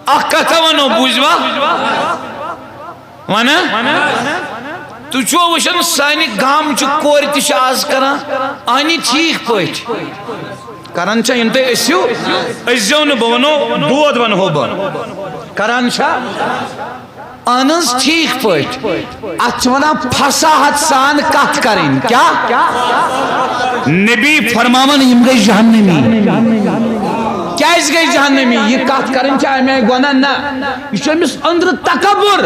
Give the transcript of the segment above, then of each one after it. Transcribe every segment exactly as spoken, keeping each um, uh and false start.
اکھ کتھا ونو، بوٗزوا؟ ونہ؟ تُہۍ چھُوا وٕچھان، سانہِ گامچہِ کورِ تہِ چھِ آز کران اہنی ٹھیٖک پٲٹھۍ؟ کران چھا؟ یِم تُہۍ ٲسِو، أسۍ زیو نہٕ، بہٕ ونو، دود ونہو بہٕ۔ کران چھا؟ اہن حظ، ٹھیٖک پٲٹھۍ۔ اتھ چھِ ونان فصاحت سان کتھ کرٕنۍ۔ کیٛاہ؟ نبی فرماوان، یِم گٔے جہنمی۔ کیٛازِ گٔے جہنمی؟ یہِ کتھ کرٕنۍ چھِ امہِ آیہِ گۄناہ؟ نہ، یہِ چھُ أمِس أنٛدرٕ تکبر۔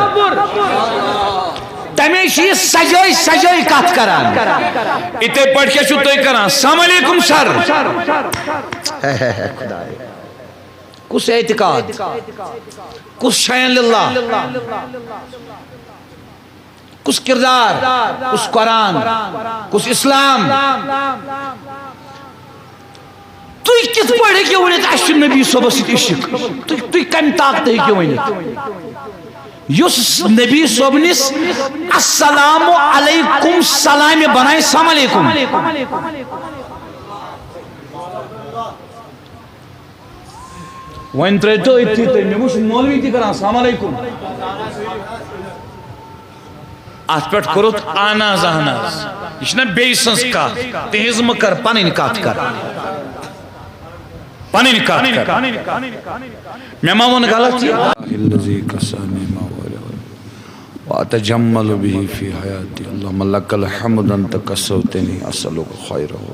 تمے چھِ یہِ سجٲے سجٲے کتھ کران۔ یِتھے پٲٹھۍ کیٛاہ چھِو تُہۍ کران؟ السلام علیکم سر۔ ہے، ہے، ہے، خدایا۔ کُس اعتقاد؟ کُس شیان للہ؟ کُس کردار؟ کُس قرآن؟ کُس اسلام؟ تُہۍ کِتھ پٲٹھۍ ہیٚکِو ؤنِتھ، اَسہِ چھُ نبی صٲبس سۭتۍ عشق؟ تُہۍ، تُہۍ کَمہِ طاقتہٕ ہیٚکِو ؤنِتھ؟ یُس نبی صٲبنِس السلام علیکم سلامہِ بنایہِ السلام علیکم۔ وۄنۍ ترٛٲوتو أتھی تُہۍ، مےٚ وُچھ مولوی تہِ کران السلام علیکم۔ اتھ پٮ۪ٹھ کوٚرُتھ اہن حظ، اہن حظ۔ یہِ چھِنہ بیٚیہِ سٕنٛز کتھ، تِہنٛز مہٕ کر، پنٕنۍ کتھ کر۔ پنٕنۍ کتھ کر۔ مےٚ ما ووٚن غلط یہِ؟ الذي كساني ما ولد وأتجمل به في حياتي. اللهم لك الحمد أنت كسوتني أسألك خيره.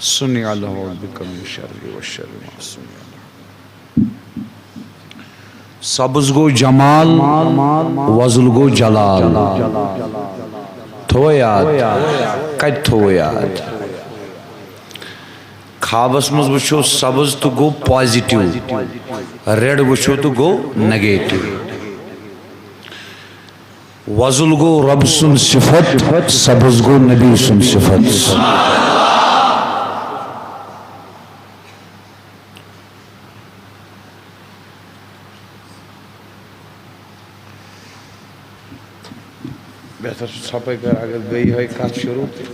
صنع له بك من شر والشر ما صنع له. سبز گو جمال، وزل گو جلال۔ تھوو یاد؟ کتہِ تھوو یاد؟ خوابس منٛز وٕچھو سبز تہٕ گوٚو پازیٹیو، ریڈ وٕچھو تہٕ گوٚو نیگیٹو۔ وۄزُل گوٚو رۄب سُنٛد صفت، سبز گوٚو نبی سُنٛد صفت۔ بہتر چھُ ژھۄپے کر، اگر بیٚیہِ ہٲے کتھ شروع تہٕ۔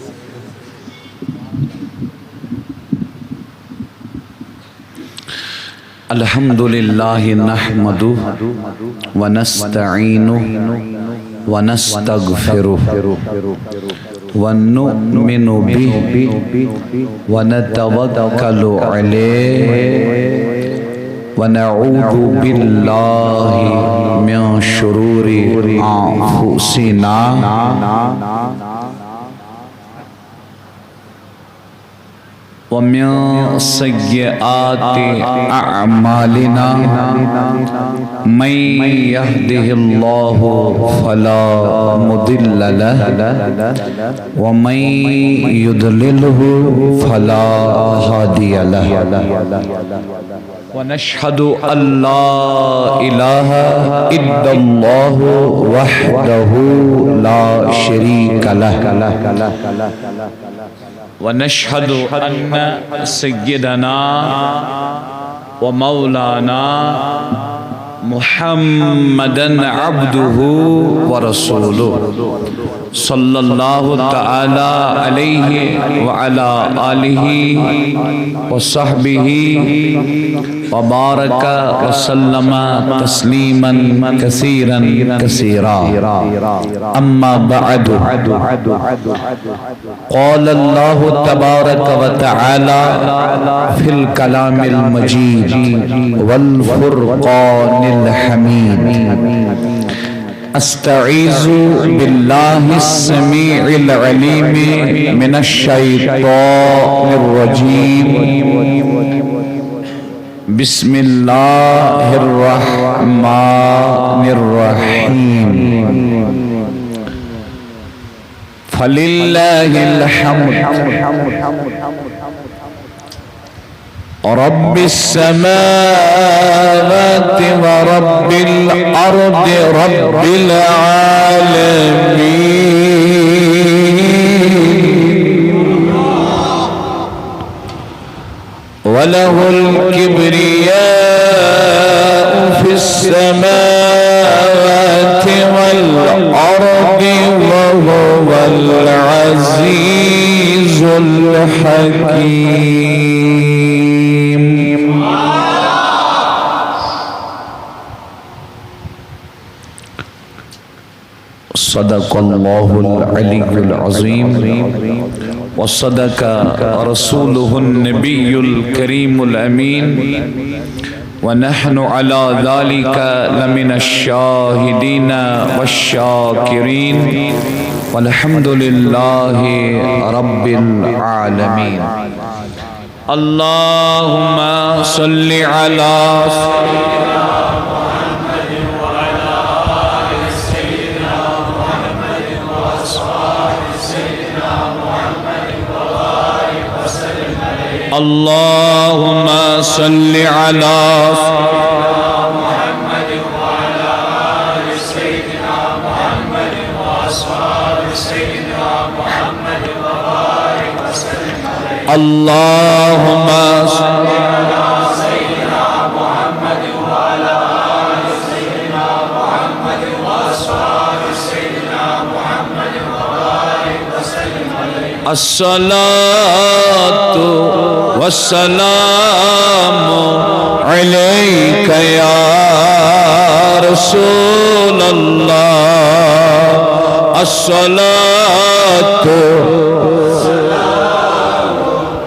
الحمد لله نحمده ونستعينه ونستغفره ونؤمن به ونتوكل عليه ونعوذ بالله من شرور أنفسنا ومن سيئات أعمالنا. من يهده الله فلا مضل له ومن يضلله فلا هادي له. ونشهد أن لا إله إلا الله وحده لا شريك له. ونشهد أن سيدنا ومولانا محمدا عبده ورسوله، صلى الله تعالى عليه وعلى آله وصحبه وبارك وسلم تسليما كثيرا كثيرا. أما بعد، قال الله تبارك وتعالى في الكلام المجيد والفرقان الحميد. أستعيذ بالله السميع العليم من الشيطان الرجيم. بسم الله الرحمن الرحيم. فلله الحمد رب السماوات ورب الأرض رب العالمين. وله الكبرياء في السماوات والأرض وهو العزيز الحكيم. صدق الله العلي العظيم، وصدق رسوله النبي الكريم الأمين، ونحن على ذلك لمن الشاهدين والشاكرين، والحمد لله رب العالمين. اللهم صل على اللهم صل على اللهم صل على سيدنا محمد وعلى آل سيدنا محمد وأصحاب سيدنا محمد وبارك وسلم عليه. الصلاة والسلام عليك يا رسول الله. الصلاة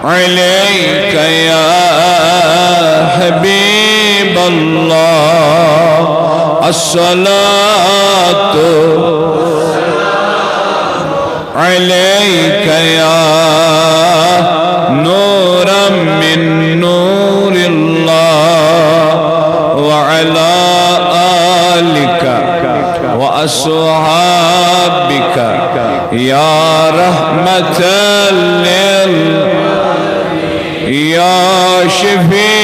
عليك يا حبيب الله. الصلاة عليك يا نورا من نور الله، وعلى آلك وأصحابك يا رحمة لل يا شفيع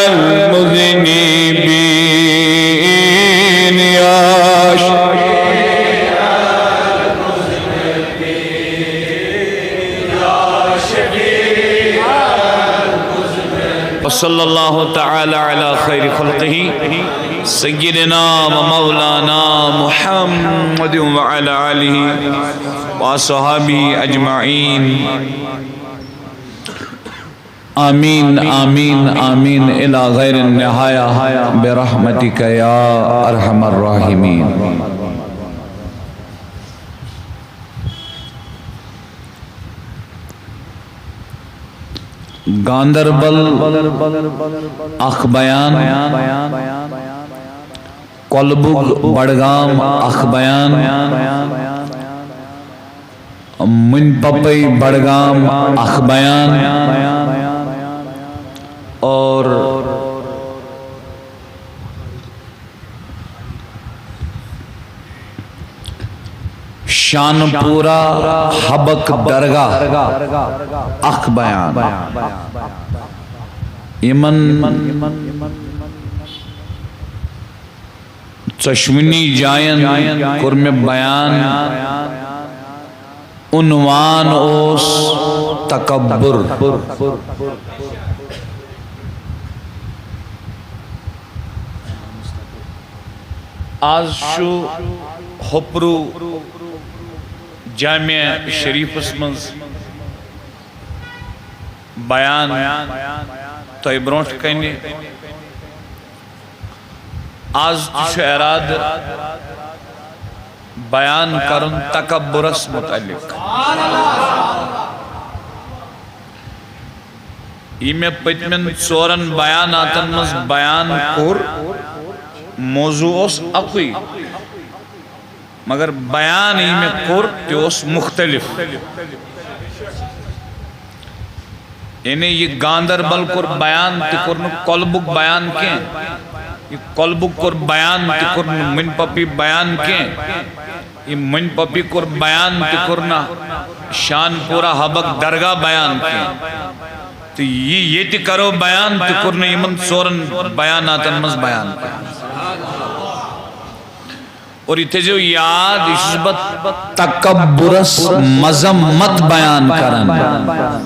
المذنبين، يا شفيع المذنبين، يا شفيع المذنبين. وصلى الله تعالى على خير خلقه سيدنا ومولانا محمد وعلى آله وأصحابه أجمعين. آمين، آمين، آمين إلى غير النهاية برحمتك يا أرحم الراحمين. گاندربل اکھ بیان، کۄلبُگ بڈگام اکھ بیان، مُنپپے بڈگام اکھ بیان اور شانپورہ حبک درگاہ اکھ بیان۔ یمن ژۄشوٕنی جاین کوٚر مےٚ بیان۔ عنوان اوس تکبر۔ آز چھُ ہوپرو جامع شریفس منٛز بیان تۄہہِ برونٛٹھ کنہِ۔ آز تہِ چھُ ارادٕ بیان کرُن تکبرس متعلق۔ یہِ مےٚ پٔتمٮ۪ن ژورن بیاناتن منٛز بیان کوٚر، موضوع اوس اکُے، مگر بیان یہِ مےٚ کوٚر، تہِ اوس مختلف۔ یعنی، یہِ گاندربل کوٚر بیان، تہِ کوٚر نہٕ کۄلبُگ بیان کینٛہہ۔ یہِ کۄلبُگ کوٚر بیان، تہِ کوٚر نہٕ مُنپپی بیان کینٛہہ۔ یہِ مُنپپی کوٚر بیان، تہِ کوٚر نہٕ شانپورہ حبک درگاہ بیان کینٛہہ۔ تہٕ یہِ ییٚتہِ کرو بیان، تہِ کوٚر نہٕ یِمن ژورن بیاناتن منٛز بیان کینٛہہ۔ اور یہِ تھٲیزیو یاد، یہِ چھُس بہٕ تکبرس مذمت بیان کران۔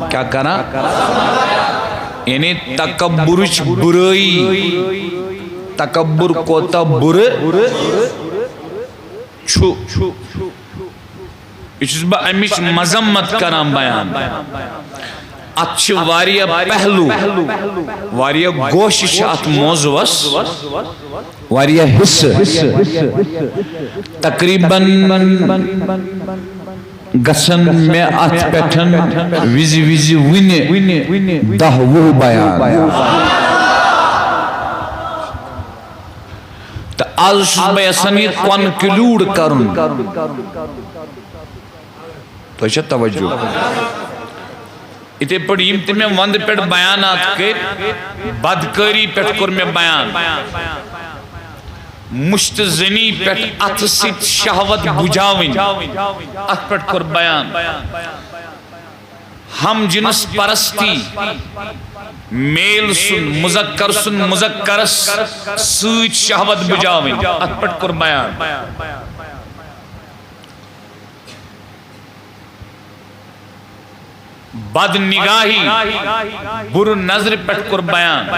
کیٛاہ کران؟ یعنی تکبرٕچ بُرٲیی، تکبر کوتاہ بُرٕ چھُ۔ یہِ چھُس بہٕ اَمِچ مذمت کران بیان۔ اتھ چھِ واریاہ پہلو، واریاہ گوشہِ چھِ اتھ موضوعس، واریاہ حصہٕ۔ تقریباً گژھن مےٚ اتھ پٮ۪ٹھ وِزِ وِزِ وُنہِ دَہ وُہ بیان۔ تہٕ از چھُس بہٕ یژھان یہِ conclude کرُن۔ تۄہہِ چھا توجہ؟ یِتھے پٲٹھۍ یِم تہِ مےٚ وندٕ پٮ۪ٹھ بیانات کٔرۍ، بدکٲری پٮ۪ٹھ کوٚر مےٚ بیان، مُشتہٕ زنی پٮ۪ٹھ، اتھٕ سۭتۍ شہوت بُجاوٕنۍ، اتھ پٮ۪ٹھ کوٚر بیان۔ ہم جنس پرستی، میل سُنٛد مذکر سُنٛد مذکرس سۭتۍ شہوت بُجاوٕنۍ، اتھ پٮ۪ٹھ کوٚر بیان۔ بد نگاہی، بُرٕ نظرِ پٮ۪ٹھ کوٚر بیان۔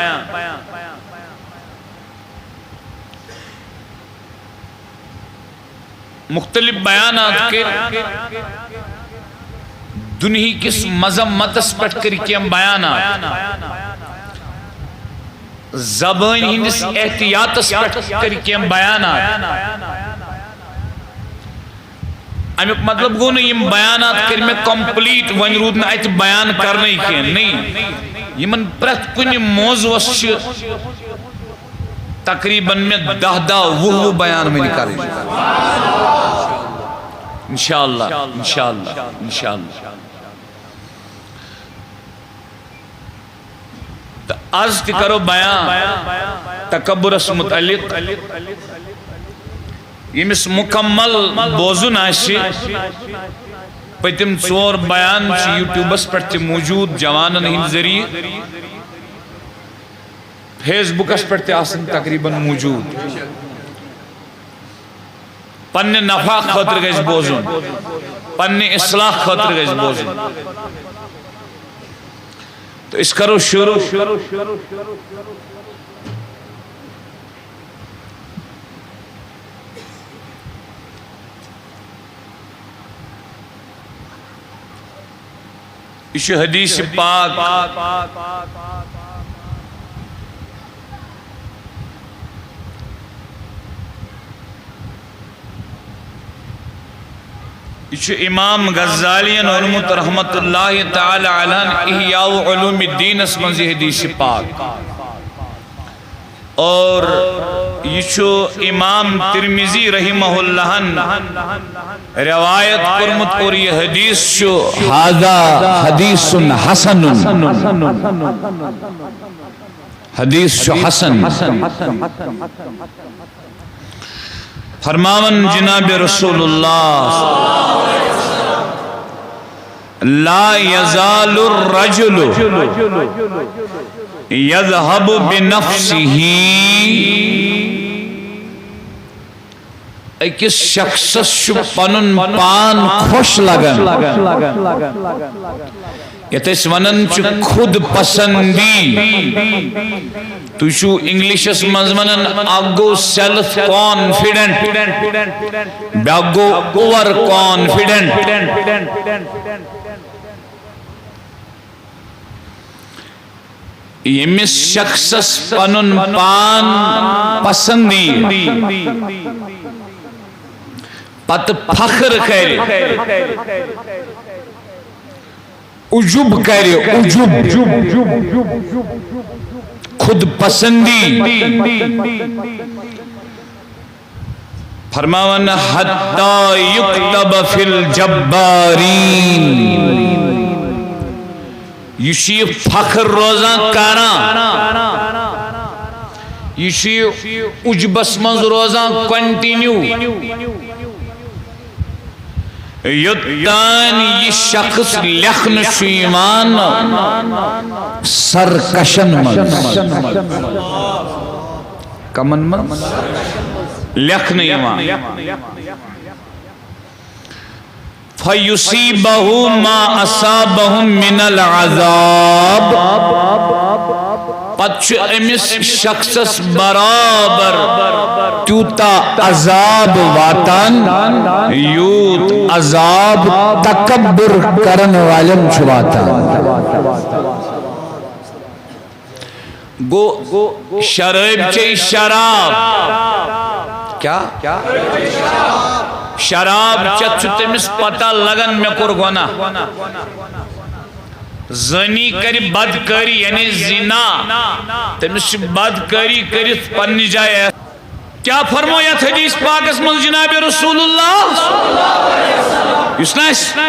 مختلف بیانات کٔرۍ، دُنہِکِس مذمتس پٮ۪ٹھ کٔرۍ کینٛہہ بیانات، زبٲنۍ ہٕنٛدِس احتیاطس پٮ۪ٹھ کٔرۍ کینٛہہ بیانات۔ امیُک مطلب گوٚو نہٕ یِم بیانات کٔرۍ مےٚ complete، وۄنۍ روٗد نہٕ اتہِ بیان کرنٕے کینٛہہ، نہ۔ یِمن پرٛٮ۪تھ کُنہِ موضوعس چھِ تقریباً مےٚ دَہ دَہ وُہ وُہ بیان وٕنہِ کرٕنۍ۔ انشاءاللہ، انشاءاللہ، انشاءاللہ۔ تہٕ از تہِ کرو بیان تکبرس متعلق۔ ییٚمِس مکمل بوزُن آسہِ، پٔتِم ژور بیان چھِ YouTubeس پٮ۪ٹھ تہِ موجود، جوانن ہٕنٛدِ ذٔریعہٕ، Facebookس پٮ۪ٹھ تہِ آسن تقریباً موجود۔ پننہِ نفع خٲطرٕ گژھِ بوزُن، پننہِ اصلاح خٲطرٕ گژھِ بوزُن۔ تہٕ أسۍ کرو شروع۔ یہِ چھُ حدیث پاک۔ یہِ چھُ امام غزالیَن اوٚنمُت رحمت اللہ تعالی علیہ احیاء علوم الدینس منٛز یہِ حدیث پاک۔ اور یہِ چھُ امام ترمذی رحمہ اللہن روایت کوٚرمُت اور یہِ حدیث چھُ، هذا حدیث حسن، حدیث چھُ حسن۔ فرماوان جناب رسول اللہ، لا يزال الرجل يذهب بنفسه۔ أکِس شخصس چھُ پنُن پان خۄش لگان۔ یتھ أسۍ ونان چھِ خود پسندی۔ تُہۍ چھِو انگلشس منٛز ونان، اکھ گوٚو self confident، بیٛاکھ گوٚو over confident۔ ییٚمِس شخصس پنُن پان پسند یی، پتہٕ فخر کرِ، عجب کرِ، عجب، خود پسندی۔ فرماوان، حتی یکتب فی الجبارین۔ یہِ چھُ یہِ فخر روزان کران، یہِ چھُ یہِ عجبس منٛز روزان continue۔ یوٚتام یہِ شخص لیکھنہٕ چھُ یِوان سرکشن منٛز۔ کمن منٛز؟ لیکھنہٕ یِوان۔ فیصیبہ ما اصابہم من العذاب۔ پتہٕ چھُ أمِس شخصس برابر تیوٗتاہ عذاب واتان، یوٗت عذاب تکبر کرن والٮ۪ن چھُ واتان۔ گو شراب چے شراب۔ کیا؟ شراب چتھ چھ تمس پتہ لگان مے کور گناہ۔ زانی کر بدکاری یعنی زنا، تمس چھ بدکاری کرتھ پننی جائے۔ کیا فرمو یتھ حدیث پاکس منز جناب رسول اللہ، یس نہ اسہ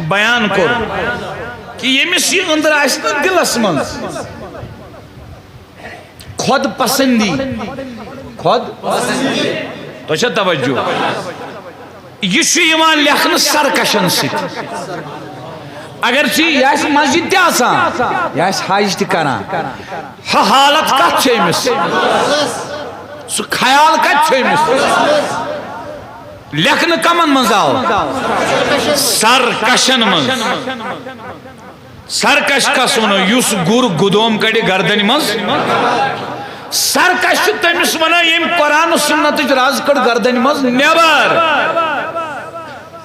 بیان کور کہ یمس یہ اندر آسہ نا دلس منز خود پسندی، خود پسندی۔ تۄہہِ چھا توجہ؟ یہ چھ یوان لیکھنہٕ سرکشن سۭتۍ۔ اگر چھ یہ آسہ مسجد تہِ آسان، یہ آسہ حج تہِ کران، ہا حالت کتھ چھِ أمِس؟ سُہ خیال کتہِ چھُ أمِس؟ لیکھنہٕ کمن منٛز آو؟ سرکشن منٛز۔ سرکش کس ونو؟ یُس گُر گُدوم کڑِ گردنہِ منٛز۔ سرکش چھُ تٔمِس ونان، ییٚمۍ قرآن و سنتٕچ رز کٔڑ گردنہِ منٛز نٮ۪بر۔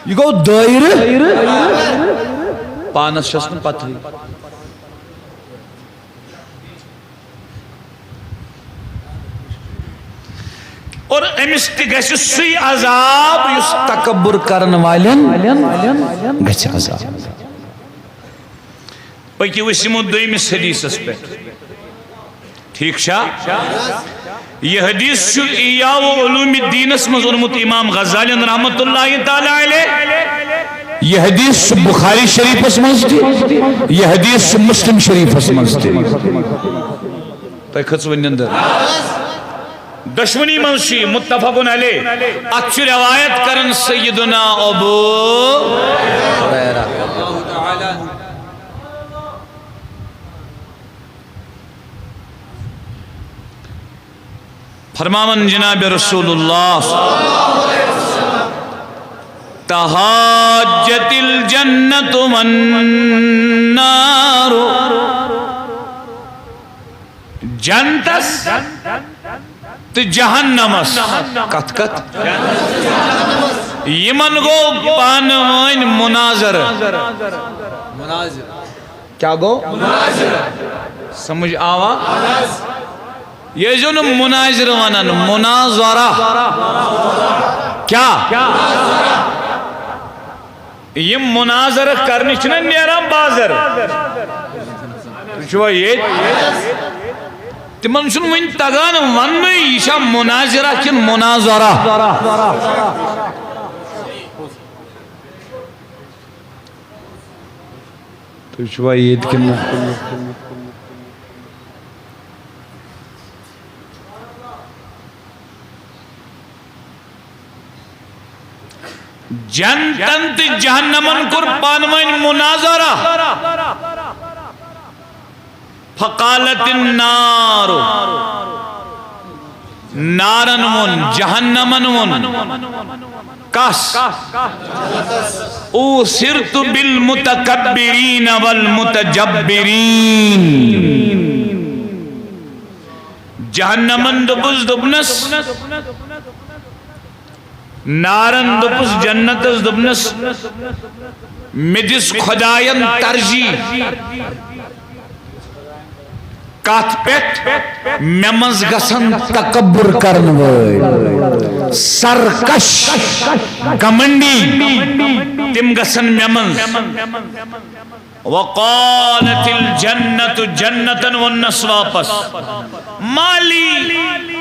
یہِ گوٚو دٲیرٕ۔ پانس چھس نہٕ پتہٕے۔ اور أمِس تہِ گژھِ سُے عذاب یُس تکبر کرن والٮ۪ن گژھِ عذاب۔ پٔکِو أسۍ یِمو دوٚیمِس حدیثس پٮ۪ٹھ۔ ٹھیک چھا؟ یہ حدیث چھُ احیاء و علوم الدینس منٛز اوٚنمُت امام غزالیَن رحمۃ اللہ تعالی علیہ۔ یہ حدیث چھُ بخاری شریفس منٛز تہِ، یہ حدیث چھُ مسلم شریفس منٛز تہِ۔ تۄہہِ کھٔژوٕ نِندٕر؟ دۄشوٕنی منٛز چھُ یہِ متفق علیہ۔ اتھ چھُ روایت کران سیدنا ابو ہریرہ۔ فرماون جناب رسول اللہ، تحاجت الجنت والنار۔ جنتس تہٕ جہنمس۔ کتھ کتھ؟ یمن گوٚو پانہٕ وٲنۍ مناظرٕ۔ کیا گوٚو؟ سمجھ آوا؟ یہ ٲسۍزیو نہٕ مناظرٕ ونان، مناظرہ۔ کیا؟ یم مناظرہ کرنہِ چھِنہ نیران بازر۔ تُہۍ چھِوا ییٚتہِ؟ تِمن چھُنہٕ وُنہِ تگان وننُے، یہِ چھا مناظرہ کِنہٕ مناظرہ؟ تُہۍ چھِوا ییٚتہِ کِنہٕ نہ؟ جنتن تہٕ جہنمن کوٚر پانہٕ ؤنۍ مناظرہ۔ فقالت النار، نارن ووٚن، جہنمن ووٚن، کس؟ اوثرت بالمتکبرین والمتجبرین۔ جہنمن دوٚپُس، دوٚپنس، نارن دوٚپُس، جنتس دوٚپنس، مےٚ دِژ خۄداین ترجیح۔ کتھ پٮ۪ٹھ؟ مےٚ منٛز گژھن تکبر کرن وٲلۍ، سرکش، گمنڈی، تِم گژھن مےٚ منٛز۔ وقالت الجنت، جنتن ووٚننس واپس، ما لی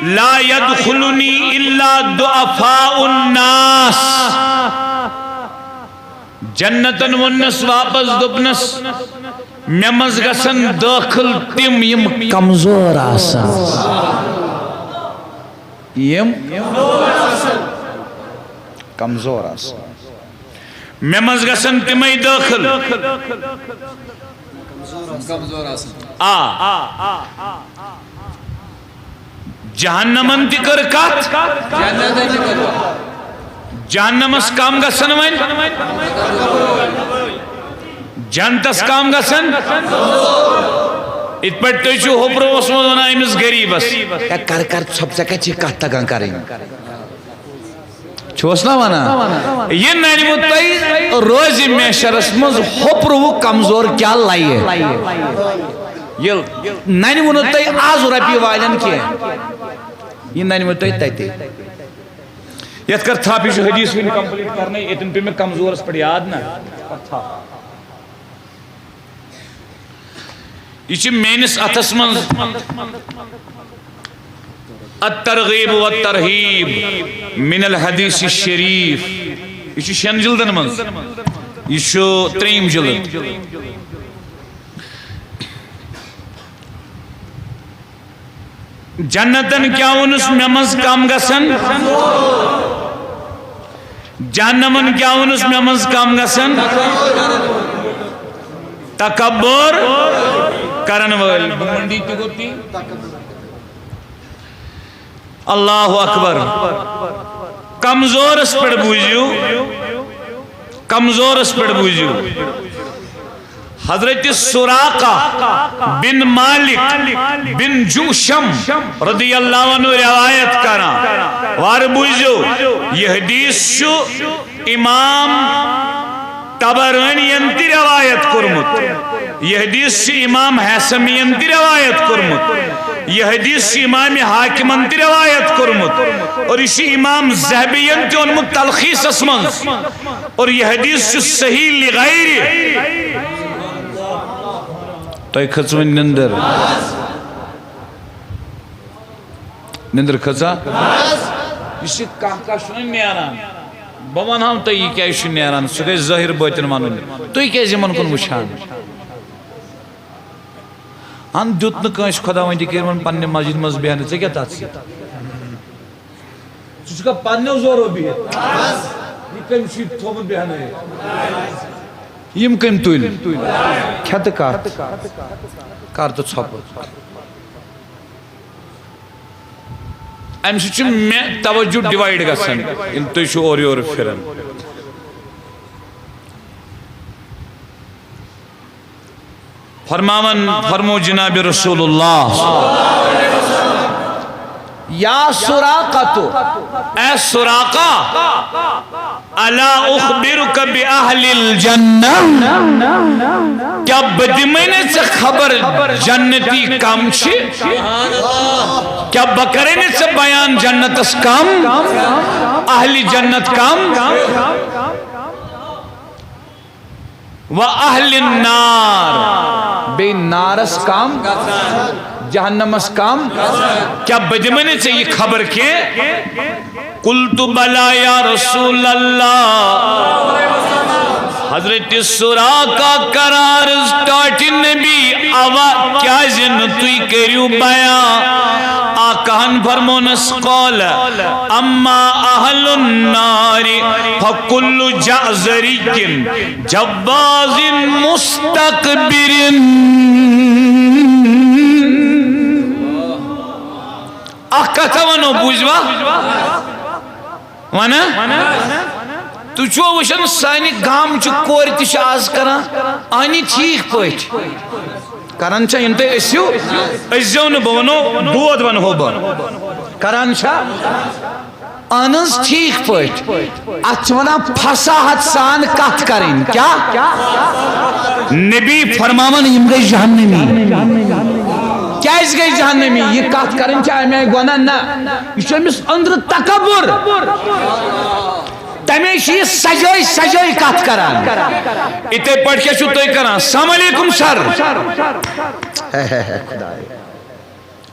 لا یدخلنی الا ضعفاء الناس۔ جنتن ووٚننس واپس، دوٚپنس، مےٚ منٛز گژھن دٲخل تِم، یِم کمزور آسن۔ یِم کمزور آسن۔ مےٚ منٛز گژھن تِمے دٲخل۔ کمزور آسن۔ آ۔ جہنمن تہِ کٔر کتھ۔ جہنمس کم گژھن وۄنۍ؟ جنتس کم گژھن؟ یِتھ پٲٹھۍ تُہۍ چھِو ہوٚپرٕ اوسمُت ونان أمِس غریٖبس، "ہے، کر کر ژھۄپ، ژےٚ کتہِ چھِ کتھ تگان کرٕنۍ؟" چھُوس نا ونان؟ یہِ ننِوٕ تۄہہِ روزِ محشرس منٛز ہوٚپروُ کمزور کیٛاہ لایہِ۔ ییٚلہِ ننہِ ووٚنوٕ تۄہہِ آز رۄپیہِ والٮ۪ن کینٛہہ، یہِ ننہِ ووٚن تۄہہِ تَتے۔ یَتھ کر تھپھ، یہِ چھُ حدیث وٕنہِ complete کرنَے، ییٚتٮ۪ن پیٚو مےٚ کمزورس پٮ۪ٹھ یاد نہ۔ کر تھپھ۔ یہِ چھِ میٲنِس اَتھس منٛز الترغیب والترہیب من الحدیث الشریف۔ یہِ چھُ شٮ۪ن جلدن منٛز، یہِ چھُ ترٛیٚیِم جلد۔ جنتن کیٛاہ ووٚنُس مےٚ منٛز کم گژھن؟ جہنمن کیٛاہ ووٚنُس مےٚ منٛز کم گژھن؟ تکبر کرن وٲلۍ۔ گُمنڈی تہِ گوٚو تی۔ اللہ اکبر۔ کمزورس پٮ۪ٹھ بوٗزِو، کمزورس پٮ۪ٹھ بوٗزِو۔ حضرت سراقہ بن مالک بن جوشم رضی اللہ عنہ روایت کران۔ وار بوٗزِو، یہِ حدیث چھُ امام طبرانین تہِ روایت کوٚرمُت۔ یہِ حدیث چھُ امام ہیثمین تہِ روایت کوٚرمُت۔ یہِ حدیث چھُ امام حاکمن تہِ روایت کوٚرمُت۔ اور یہِ چھُ امام ذہبین تہِ اوٚنمُت تلخیصس منٛز۔ اور یہِ حدیث چھُ صحیح لغیر۔ تۄہہِ کھٔژ وۄنۍ نِندٕر؟ نِندٕر کھٔژا؟ یہِ چھِ کانٛہہ کانٛہہ چھُنہٕ نیران۔ بہٕ وَنہٕ ہاو تۄہہِ یہِ کیٛازِ چھُ نیران، سُہ گژھِ ظٲہِر بٲطِن وَنُن۔ تُہۍ کیٛازِ یِمن کُن وٕچھان؟ اَن دیُت نہٕ کٲنٛسہِ خۄداوندِ کٔرِمن پننہِ مسجد منٛز بیٚہنہٕ، ژےٚ کیٛاہ تَتھ سۭتۍ؟ ژٕ چھُکھا پننیو زورو بِہِتھ؟ یہِ کٔمۍ چھُے تھوٚومُت بیٚہنٲیِتھ؟ یِم کٔمۍ تُلۍ؟ کھٮ۪تہٕ کَتھ؟ کَر تہٕ ژھۄپہٕ۔ اَمہِ سۭتۍ چھُ مےٚ توجہ divide گژھان، ییٚلہِ تُہۍ چھِو اورٕ یورٕ پھِران۔ فرماوان، فرمو جناب رسول اللہ، یا سراقہ تو، اے سراقہ، الا اخبرک باہل الجنہ، کیا بہٕ دِمے نہٕ ژےٚ خبر جنتی کم چھِ؟ کیا بہٕ کرے نہٕ ژےٚ بیان جنتس کم، اہل جنت کم؟ و اہل النار، بیٚیہِ نارس کم، جہنمس کم۔ کیا بہٕ دِمے نہٕ ژےٚ یہِ خبر کینٛہہ؟ قلت بلی یا رسول اللہ۔ حضرت سراقہ کران عرض، ٹاٹھۍ نبی، اوا کیازِ نہٕ تُہۍ کٔرِو بیان؟ آقاہن فرمونس، قال اما اہل النار فکل جعذری جواز مستکبر۔ اکھ کتھا ونو، بوٗزوا؟ ونا؟ تُہۍ چھِوا وٕچھان، سانہِ گامچہِ کورِ تہِ چھِ آز کران اہنی ٹھیٖک پٲٹھۍ۔ کران چھا یِم تُہۍ أسِو؟ أسۍ زیو نہٕ، بہٕ ونو، دود ونہو بہٕ۔ کران چھا؟ اہن حظ، ٹھیٖک پٲٹھۍ۔ اتھ چھِ ونان فصاحت سان کتھ کرٕنۍ۔ کیٛاہ؟ نبی فرماوان، یِم گٔے جہنمی۔ کیٛازِ گٔے جہنمی؟ یہِ کتھ کرٕنۍ چھِ امہِ آیہِ گۄناہ؟ نہ، یہِ چھُ أمِس أنٛدرٕ تکبر۔ تمے چھِ یہِ سجٲے سجٲے کتھ کران۔ یِتھے پٲٹھۍ کیٛاہ چھِو تُہۍ کران؟ السلام علیکم سر۔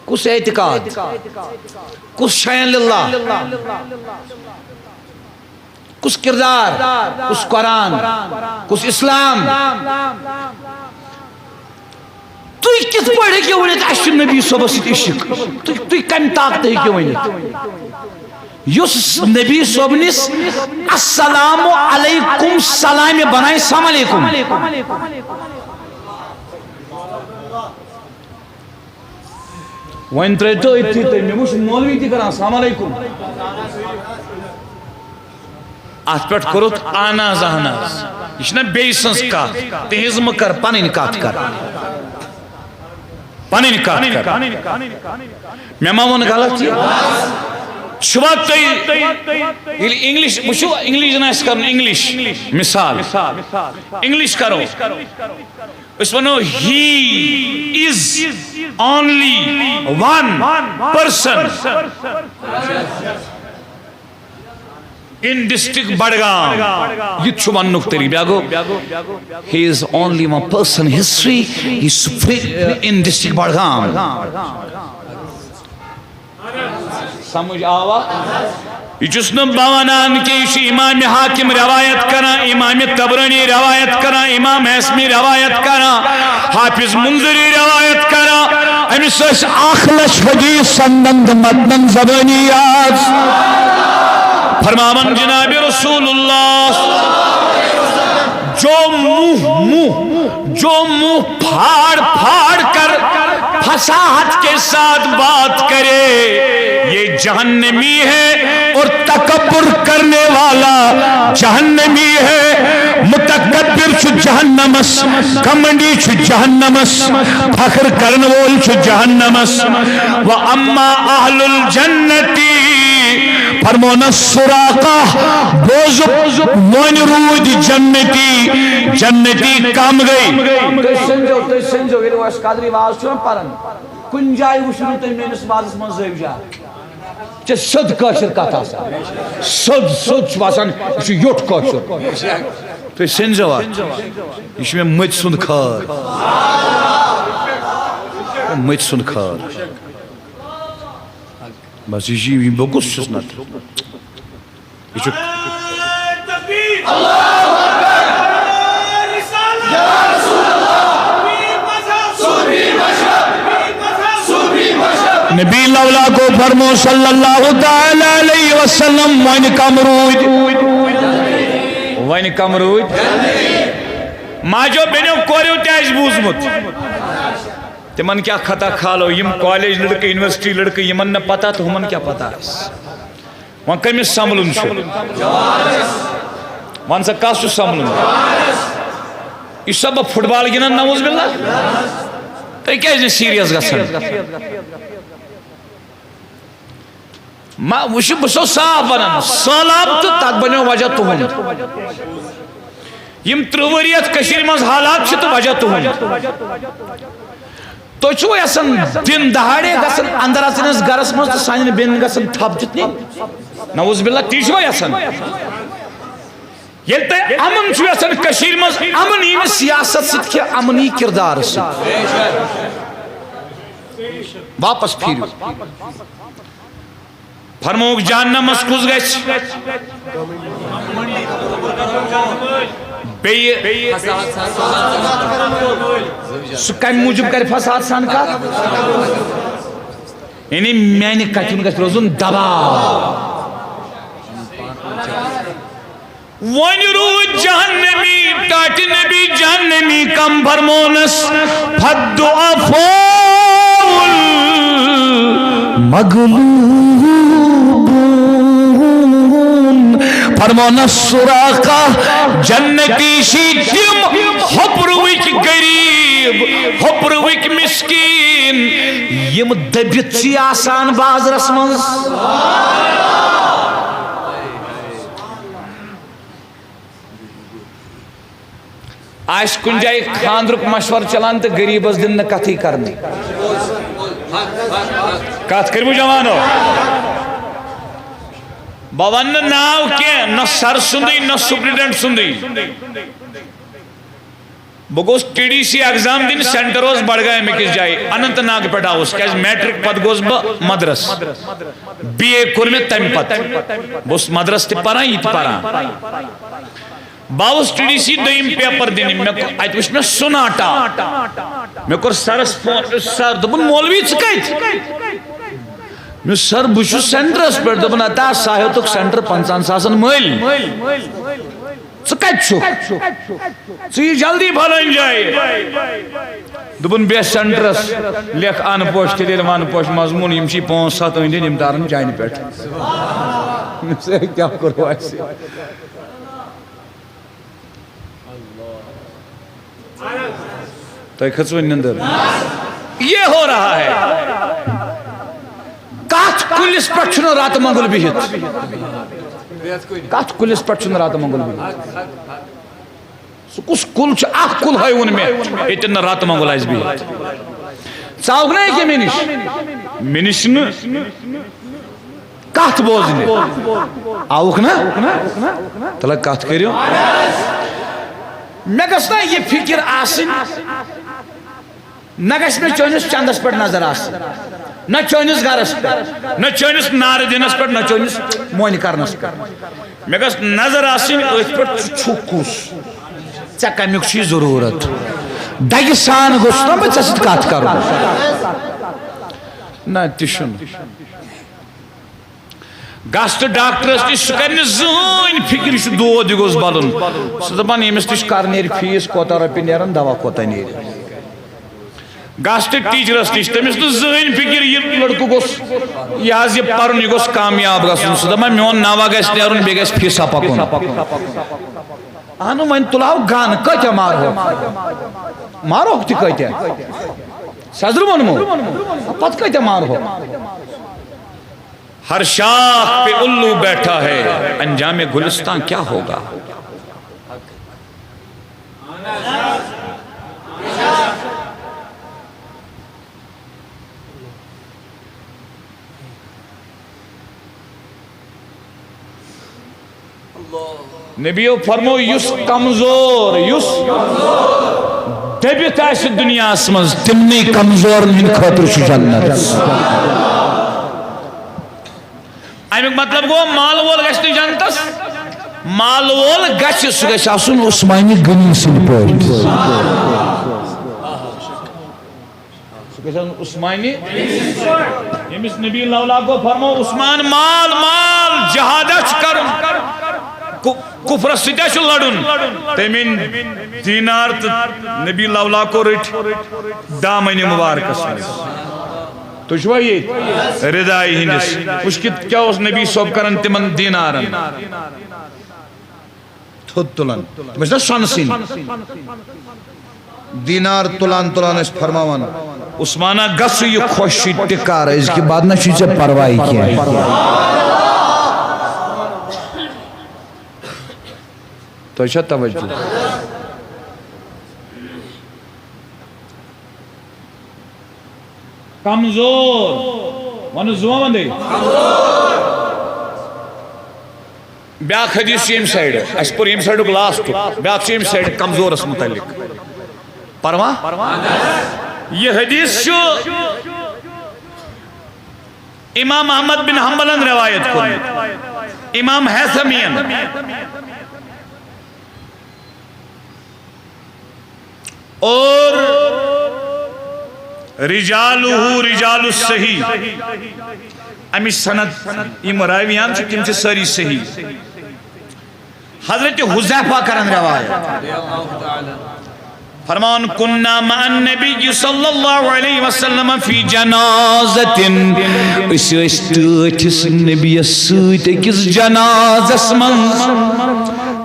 کُس اعتقاد؟ کُس شیان للہ؟ کُس کردار؟ کُس قرآن؟ کُس اسلام؟ تُہۍ کِتھ پٲٹھۍ ہیٚکِو ؤنِتھ، اَسہِ چھُ نبی صٲبَس سۭتۍ عشق؟ تُہۍ، تُہۍ کَمہِ طاقتہٕ ہیٚکِو ؤنِتھ؟ یُس نبی صٲبنِس السلام علیکم سلامہِ بنایہِ السلام علیکم۔ وۄنۍ ترٛٲیتو أتھی تُہۍ، مےٚ وٕچھ مولوی تہِ کران، "السلام علیکم۔" اَتھ پٮ۪ٹھ کوٚرُتھ آناز آناز۔ یہِ چھِنہ بیٚیہِ سٕنٛز کَتھ، تِہِنٛز مہٕ کر، پَنٕنۍ کَتھ کر۔ پَنٕنۍ کَتھ کر۔ مےٚ ما ووٚن غلط یہِ؟ چھُوا تُہۍ ییٚلہِ انگلش وٕچھو، انگلش زن آسہِ کرُن، انگلش مثال، انگلش کرو، أسۍ ونو he is only one person in district Badgam. یہِ تہِ چھُ وننُک طریٖقہٕ۔ بیٛاکھ گوٚو، he is only one person history, he is supreme in district Badgam. سمجھ آوا؟ یہِ چھُس نہٕ بہٕ ونان کینٛہہ، یہِ چھُ امام حاکم روایت کران، امام طبرانی روایت کران، امام ہیثمی روایت کران، حافظ منذری روایت کران۔ أمِس ٲسۍ اکھ لچھ حدیث سندن تہٕ متنن زبٲنی یاد۔ فرماوان جناب رسول اللہ، جو منہ منہ جو منہ پھاڑ پھاڑ کر فصاحت کے ساتھ بات کرے، یہ جہنمی ہے، اور تکبر کرنے والا جہنمی ہے۔ متکبر چھُ جہنمس، گھمنڈی چھُ جہنمس، فخر کرن وول چھُ جہنمس۔ و اما اہل الجنتی، فرمونس سراقہ، بوزُکھ، وۄنۍ روٗدۍ جنتی، جنتی کم گٔے۔ تُہۍ سٔنزیو، تُہۍ سٔنزیو، ییٚلہِ وۄنۍ أسۍ قدری واز چھُ پران، کُنہِ جایہِ وٕچھِو نہٕ تُہۍ میٲنِس وازس منٛز زٲوۍ جار۔ ژےٚ سیوٚد کٲشِر کتھ آسان۔ سیوٚد، سیوٚد چھُ باسان، یہِ چھُ یوٚٹھ کٲشُر۔ تُہۍ سٔنزیو اتھ۔ یہِ چھُ مےٚ مٔتۍ سُنٛد خٲر۔ مٔتۍ سُنٛد خٲر۔ بس یہِ چھُ، یہِ بہٕ کُس چھُس نتہٕ؟ یہِ چھُ۔ نبی لولا کو فرمو صلی اللہ تعالی علیہ وسلم، وۄنۍ کم روٗدۍ؟ وۄنۍ کم روٗدۍ؟ ماجو بیٚنیو کوریو تہِ آسہِ بوٗزمُت۔ تِمن کیٛاہ خطا کھالو، یِم کالج لڑکہٕ، یونیورسٹی لڑکہٕ، یِمن نہٕ پتہ تہٕ ہُمن کیٛاہ پتہ آسہِ۔ وۄنۍ کٔمِس سنبھلُن چھُ؟ وَن سا، کَس چھُ سنبھلُن؟ یہِ چھُسا بہٕ فٹ بال گِنٛدان، نعوذ باللہ؟ تُہۍ کیٛازِ نہٕ سیریس گژھان؟ ما وٕچھِو، بہٕ چھُسو صاف وَنان، سہلاب تہٕ تَتھ بَنیو وجہ تُہُنٛد۔ یِم ترٕٛہ ؤری یَتھ کٔشیٖرِ منٛز حالات چھِ تہٕ وجہ تُہُنٛد۔ تُہۍ چھِوا یژھان دِن دہاڑے گژھن اندر اژٕنۍ اَسہِ گرس منٛز تہٕ سانٮ۪ن بیٚنٮ۪ن گژھن تھپھ دِتھ نِنۍ؟ نعوذ باللہ، تی چھِوا یژھان؟ ییٚلہِ تۄہہِ امن چھُ یژھان کٔشیٖرِ منٛز، امن یی نہٕ سیاست سۭتۍ کینٛہہ، امن یی کردارس سۭتۍ۔ واپس پھیٖرِو۔ فرمووُکھ، جہنمس کُس گژھِ؟ بیٚیہِ سُہ کمہِ موٗجوٗب کرِ فساد سان کتھ؟ یعنی میانہِ کتھِ ہُنٛد گژھِ روزُن دباو۔ وۄنۍ روٗدۍ جہنمی، ٹاٹہِ نبی جہنمی کم فرمونس، فالضعفاء المغلوبون۔ فرمونس سراقہ، جنتی چھی تِم ہۄپروٕکۍ غریب، ہۄپروٕکۍ مسکین، یِم دٔبِتھ چھِ آسان بازرس منٛز۔ آسہِ کُنہِ جایہِ خاندرُک مشورٕ چلان تہٕ غریٖبس دِن نہٕ کتھٕے کرنہٕ۔ کتھ کٔرِو جوانو۔ بہٕ ونہٕ نہٕ ناو کینٛہہ، نہ سر سُنٛدٕے نہ سپرنٹنڈنٹ سُنٛدٕے۔ بہٕ گوٚوُس ٹی ڈی سی ایگزام دِنہِ، سینٹر اوس بڈگامہِ أکِس جایہِ، اننت ناگ پٮ۪ٹھ آوُس، کیازِ میٹرک پتہٕ گوٚوُس بہٕ مدرس، بی اے کوٚر مےٚ تمہِ پتہٕ۔ بہٕ اوسُس مدرس تہِ پران، یہِ تہِ پران۔ بہٕ آوُس ٹی ڈی سی دوٚیِم پیپر دِنہِ، مےٚ کوٚر، اتہِ وٕچھ مےٚ سُناٹا۔ مےٚ کوٚر سرس فون، مےٚ دوٚپُس، "سر"، دوٚپُن، "مولوی ژٕ کتہِ؟" مےٚ دوٚپُس، "سر، بہٕ چھُس سینٹرس پٮ۪ٹھ۔" دوٚپُن، "ہتا، سا ہیوٚتُکھ سینٹر پنٛژاہن ساسن مٔلۍ۔" ژٕ کتہِ چھُکھ؟ ژٕ یہِ جلدی فلٲنۍ جایہِ۔ دوٚپُن، "بیٚہہ سینٹرس، لیکھ ان پوش تیٚلہِ ییٚلہِ ون پوش مضموٗن، یِم چھِ پانٛژھ ستھ أنٛدۍ أنٛدۍ، یِم تارن چانہِ پٮ۪ٹھ۔" مےٚ دوٚپُس، "ہے، کیٛاہ کوٚروٕ اَسہِ؟" تۄہہِ کھٔژوٕ نِندٕر؟ یہ ہو رہا ہے۔ کتھ کُلِس پٮ۪ٹھ چھُنہٕ راتہٕ مۄنٛگُل بِہِتھ۔ کتھ کُلِس پٮ۪ٹھ چھُنہٕ راتہٕ مۄنٛگُل بِہِتھ؟ سُہ کُس کُل چھُ؟ اکھ کُل ہٲوُن مےٚ، ییٚتٮ۪ن نہٕ راتہٕ مۄنٛگُل آسہِ بِہِتھ۔ ژاوُکھ نا ییٚکیٛاہ مےٚ نِش؟ مےٚ نِش نہٕ۔ کتھ بوزنہِ آوُکھ نا؟ تلہ کتھ کٔرِو۔ مےٚ گٔژھ نا یہِ فکر آسٕنۍ، نہ گژھِ مےٚ چٲنِس چندس پٮ۪ٹھ نظر آسٕنۍ، نہ چٲنِس گرس پٮ۪ٹھ، نہ چٲنِس نارٕ دِنس پٮ۪ٹھ، نہ چٲنِس مۄنہِ کرنس پٮ۪ٹھ۔ مےٚ گژھِ نظر آسٕنۍ أتھۍ پٮ۪ٹھ، ژٕ چھُکھ کُس؟ ژےٚ کمیُک چھُے ضروٗرت؟ دگہِ سان گوٚژھ نا بہٕ ژےٚ سۭتۍ کتھ کرُن؟ نہ، تہِ چھُنہٕ۔ گژھ تہٕ ڈاکٹرس نِش، سُہ کرِ نہٕ زٕہٕنۍ فکر، یہِ چھُ دود، یہِ گوٚژھ بلُن۔ سُہ دپان، ییٚمِس نِش کر نیرِ فیس، کوتاہ رۄپیہِ نیرن، دوا کوتاہ نیرِ۔ گژھ تہٕ ٹیچرس نِش، تٔمِس نہٕ زٕہٕنۍ فکر، یہِ لڑکہٕ گوٚژھ، یہِ حظ یہِ پرُن، یہِ گوٚژھ کامیاب گژھُن۔ سُہ دپان، میون نوا گژھِ نیرُن، بیٚیہِ گژھِ فیسا پکُن۔ اہنُو، وۄنۍ تُلہو گن، کٲتیٛاہ مارہوکھ؟ مارہوکھ تہِ کٲتیٛاہ؟ سیزرٕ ووٚنمو، پتہٕ کٲتیٛاہ مارہوکھ؟ ہر شاخ پہ الو بیٹھا ہے، انجام گلستاں کیا ہوگا؟ نبیو فرمو، یُس کمزور، یُس دٔبِتھ آسہِ دُنیاہس منٛز، تِمنٕے کمزورن ہٕنٛدِ خٲطرٕ چھُ جنت۔ اَمیُک مطلب گوٚو، مال وول گژھِ نہٕ جنتس، مال وول گژھِ، سُہ گژھِ آسُن عثمانِ غنی سٕنٛدِ پٲٹھۍ۔ سُہ گژھِ آسُن عثمانِ، ییٚمِس نبی لولا کو فرمو، عثمان، مال، مال، جہاد چھُ کرُن، کُ-، کفرس سۭتۍ چھُ لڑُن۔ تٔمۍ أنۍ دینار تہٕ نبی لولا کو رٔٹۍ دامنہِ مبارکس منٛز۔ تُہۍ چھِوا ییٚتہِ؟ ردایہِ ہٕنٛدِس۔ وٕچھ کہِ کیٛاہ اوس نبی صٲب کران تِمن دینارن؟ تھوٚد تُلان۔ تِم ٲسۍ نا سۄنہٕ سٕنٛدۍ۔ دینار تُلان تُلان ٲسۍ فرماوان، عثمانہ، گژھٕ یہِ خۄش چھُے تہِ کر، أزکہِ بعد نہ چھُے ژےٚ پرواے کینٛہہ۔ تۄہہِ چھا توجہ؟ کمزور۔ وَنہٕ زُوَن وَندَے۔ بیٛاکھ حدیث چھُ ییٚمہِ سایڈٕ۔ اَسہِ پوٚر ییٚمہِ سایڈُک لاسٹ۔ بیٛاکھ چھُ ییٚمہِ سایڈٕ کمزورَس مُتعلِق۔ پَروا؟ یہِ حدیث چھُ امام احمد بن حنبلن روایت کوٚرمُت۔ امام ہیثمیَن۔ اور رجالہ رجال الصحیح، امِچ سند، یِم راویان چھِ، تِم چھِ سٲری صحیح۔ حضرت حذیفہ کرن روایت، فرمان، کنا مع النبی صلی اللہ علیہ وسلم فی جنازۃ، أسۍ ٲسۍ ٹٲٹھِس نبیَس سۭتۍ أکِس جنازس منٛز۔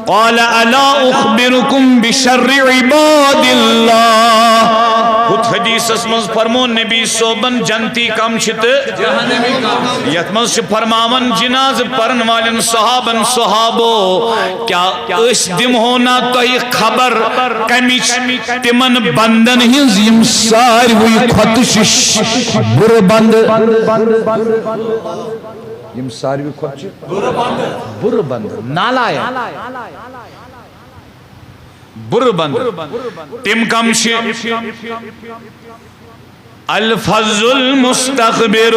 قال الا اخبرکم بشر عباد اللہ، ہُتھ حدیثس منٛز فرمو نبی صٲبن جنتی کم چھِ تہٕ یتھ منٛز چھِ فرماوان جنازٕ پرن والٮ۪ن صحابن، صحابو، کیٛاہ أسۍ دِمہو نا تۄہہِ خبر کمِچ؟ تِمن بندن ہٕنٛز یِم ساروٕے کھۄتہٕ چھِ ش-، بُرٕ بندٕ۔ یِم ساروٕے کھۄتہٕ چھِ بُرٕ بندٕ، نالایق، بُرٕ بندٕ۔ تِم کم چھِ؟ الفظ المستكبر۔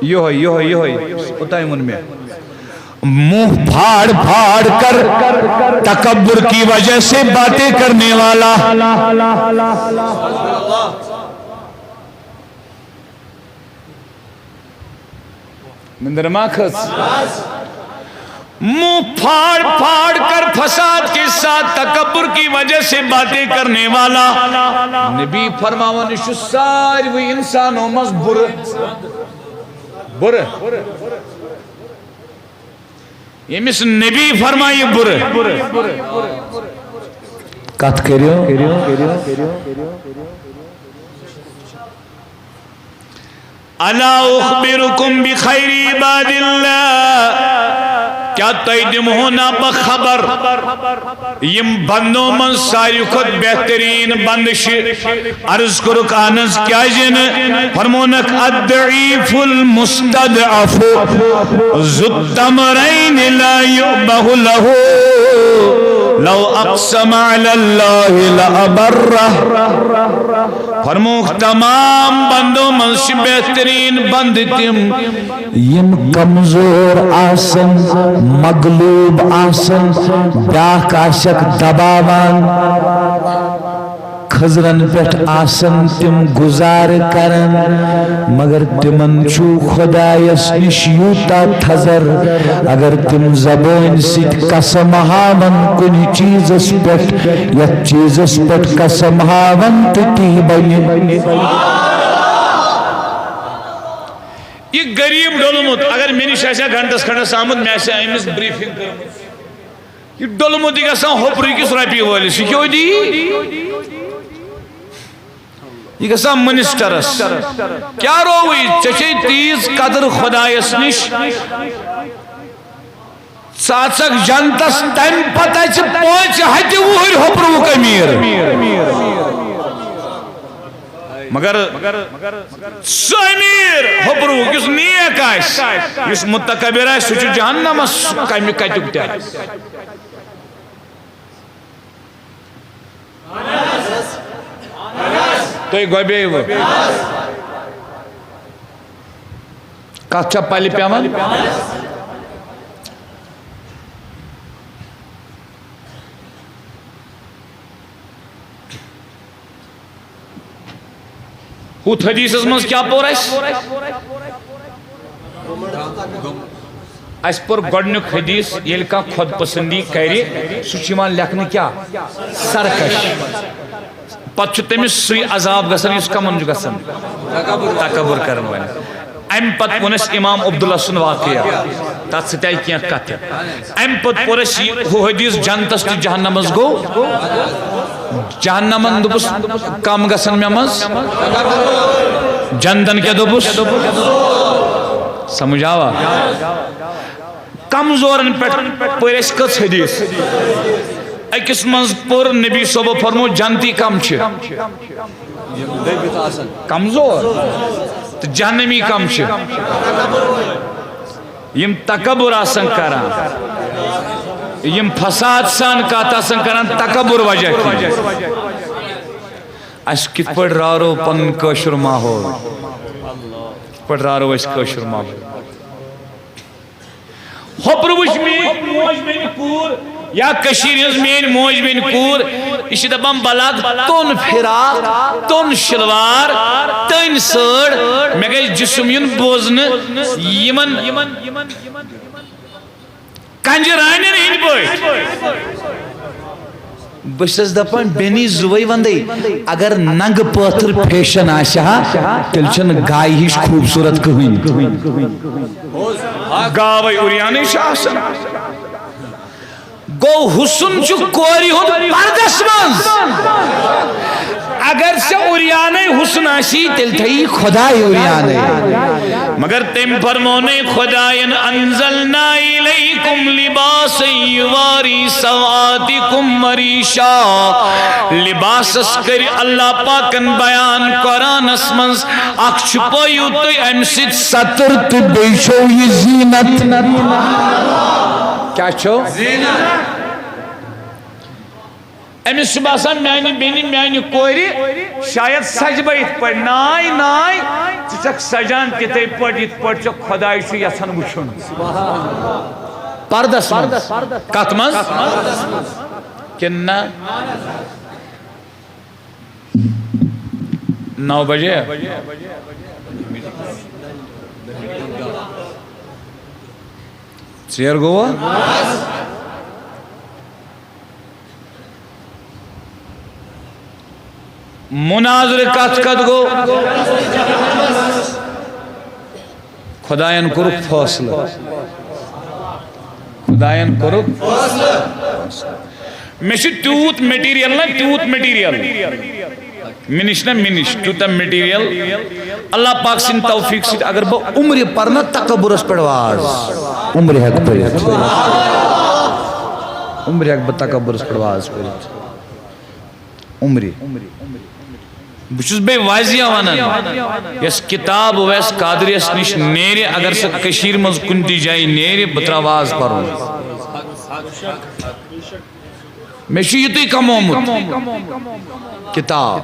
یہوے، یہوے، یہوے۔ اوتام ووٚن مےٚ۔ منہ پھاڑ پھاڑ کر تکبر کی وجہ سے باتیں کرنے والا۔ نندر ما کھژ؟ منہ پھاڑ پھاڑ کر فساد کے ساتھ تکبر کی وجہ سے باتیں کرنے والا۔ نبی فرماوان، یہِ چھُ ساروٕے انسانو منٛز بُرٕ۔ بُرٕ۔ ییٚمِس نبی فرمایہِ بُرٕ۔ کتھ کٔرِو۔ الا اخبرکم بخیر عباد اللہ، کیا تۄہہِ دِمہو نا بہٕ خبر یِم بندو منٛز ساروی کھۄتہٕ بہتریٖن بندٕ چھِ؟ عرض کوٚرُکھ، اہن حظ، کیازِ نہٕ؟ فرمونکھ، الضعیف المستضعف ذو التمرین لا یؤبہ لہ لو اقسم علی اللہ لابرہ۔ فرموکھ، تمام بندو منٛز چھِ بہتریٖن بندٕ تِم، یِم کمزور آسن، مغلوب آسن، بیاکھ آسٮ۪کھ دباوان، خٔزرن پٮ۪ٹھ آسن تِم گُزارٕ کران، مگر تِمن چھُ خۄدایس نِش یوٗتاہ تھزر، اگر تِم زبٲنۍ سۭتۍ قسم ہاون کُنہِ چیٖزس پٮ۪ٹھ، یتھ چیٖزس پٮ۪ٹھ قسم ہاون، تہٕ تی بنہِ۔ یہِ غریٖب ڈوٚلمُت، اگر مےٚ نِش آسہِ ہا گھنٹس کھنڈس آمُت، مےٚ آسہِ ہا أمِس briefing کٔرمٕژ۔ یہِ ڈوٚلمُت، یہِ گژھان ہوٚپرٕ کِس رۄپیہِ وٲلِس، یہِ کیٛاہ دی؟ یہِ گژھان منسٹرس۔ کیٛاہ رووُے؟ ژےٚ چھے تیٖژ قدر خۄدایس نِش۔ ژٕ اژکھ جنتس، تمہِ پتہٕ ژٕ پانٛژِ ہتہِ وُہٕرۍ ہوٚپروُک امیر۔ مگر سُہ امیر ہوٚپروُک یُس نیک آسہِ، یُس متکبر آسہِ، سُہ چھُ جہنمس کمہِ کتیُک تہِ آسہِ۔ تُہۍ گۄبیوٕ۔ کتھ چھا پلہِ پٮ۪وان؟ ہُتھ حدیثس منٛز کیٛاہ پوٚر اَسہِ؟ اَسہِ پوٚر گۄڈٕنیُک حدیث، ییٚلہِ کانٛہہ خۄد پسندی کرِ، سُہ چھُ یِوان لیکھنہٕ کیٛاہ؟ سرکش۔ پتہٕ چھُ تٔمِس سُے عذاب گژھان، یُس کمن چھُ گژھان؟ تکبر کرن وٲلِس۔ امہِ پتہٕ ووٚن اَسہِ امام عبداللہ سُنٛد واقعہ، تتھ سۭتۍ آیہِ کینٛہہ کتھِ۔ امہِ پتہٕ پوٚر اَسہِ یہِ ہُہ حدیث، جنتس تہٕ جہنمس گوٚو۔ جہنمن دوٚپُس، کم گژھن مےٚ منٛز۔ جنتن کیٛاہ دوٚپُس؟ سمجھ آوا؟ کمزورن پٮ۪ٹھ پٔرۍ اَسہِ کٔژ حدیث؟ أکِس منٛز پوٚر نبی صٲبو فرمو، جنتی کم چھِ؟ کمزور۔ تہٕ جہنمی کم چھِ؟ یِم تکبر آسن کران، یِم فساد سان کتھ آسن کران، تکبر وجہ کِنۍ۔ اسہِ کِتھ پٲٹھۍ راورو پنُن کٲشُر ماحول؟ کِتھ پٲٹھۍ راورو أسۍ کٲشُر ماحول؟ ہوٚپرٕ وٕچھ میٛٲنۍ موج بیٚنہِ کوٗر، یا کٔشیٖرِ ہٕنٛز میٛٲنۍ موج بیٚنہِ کوٗر، یہِ چھِ دَپان، بہٕ لاگہٕ توٚن فراق، توٚن شلوار، تٔنۍ سٲڑ، مےٚ گژھِ جسم یُن بوزنہٕ، یِمن کنجہِ رانٮ۪ن ہٕنٛدۍ پٲٹھۍ۔ بہٕ چھَس دَپان، بیٚنی زُوَے وَندَے، اگر ننٛگہٕ پٲتھٕر فیشن آسہِ ہا، تیٚلہِ چھَنہٕ گایہِ ہِش خوٗبصوٗرت کٕہٕنۍ۔ گاوَے اُریانٕے چھِ آسان۔ گوٚو، حُسن چھُ کورِ ہُنٛد پردس منٛز۔ اگر ژےٚ اُریانَے حُسن آسی، تیٚلہِ تھٲیی خۄداے اُریانَے۔ مگر تٔمۍ فرمونَے خۄدایَن، انزلنا الیکم لباسا یواری سوآتکم وریشا۔ لباسس کٔرۍ اللہ پاکن بیان قرآنس منٛز، اکھ چھُپٲیِو تُہۍ اَمہِ سۭتۍ ستر تہٕ بیٚیہِ چھو یہِ زیٖنت۔ کیٛاہ چھو؟ أمِس چھُ باسان، میانہِ بیٚنہِ، میانہِ کورِ شاید سجہِ بہٕ یِتھ پٲٹھۍ۔ ناے، ناے، ژٕ چھکھ سجان تِتھے پٲٹھۍ، یِتھ پٲٹھۍ ژےٚ خۄداے چھُ یژھان وٕچھُن۔ پردس منٛز۔ کتھ منٛز؟ کِنہٕ نہ؟ نو بجے؟ ژیر گوٚوا؟ مناظرٕ کتھ کتھ گوٚو؟ خۄدایَن کوٚرُکھ فٲصلہٕ۔ خۄدایَن کوٚرُکھ۔ مےٚ چھُ تیوٗت material نہ، تیوٗت material۔ مےٚ نِش نہ، مےٚ نِش تیوٗتاہ مٹیریل۔ اللہ پاک سٕنٛدِ توفیٖق سۭتۍ اگر بہٕ عمرِ پرٕ نہ تکبرس پٮ۪ٹھ واز، عمرِ ہٮ۪کہٕ پٔرِتھ۔ عمرِ ہٮ۪کہٕ بہٕ تکبرس پٮ۪ٹھ واز پٔرِتھ۔ عمرِ۔ بہٕ چھُس بیٚیہِ واضح ونان، یۄس کتاب اویس قادریس نِش نیرِ، اگر سۄ کٔشیٖرِ منٛز کُنہِ تہِ جایہِ نیرِ، بہٕ ترٛاوٕ واز پرُن۔ مےٚ چھُ یِتُے کمومُت۔ کتاب۔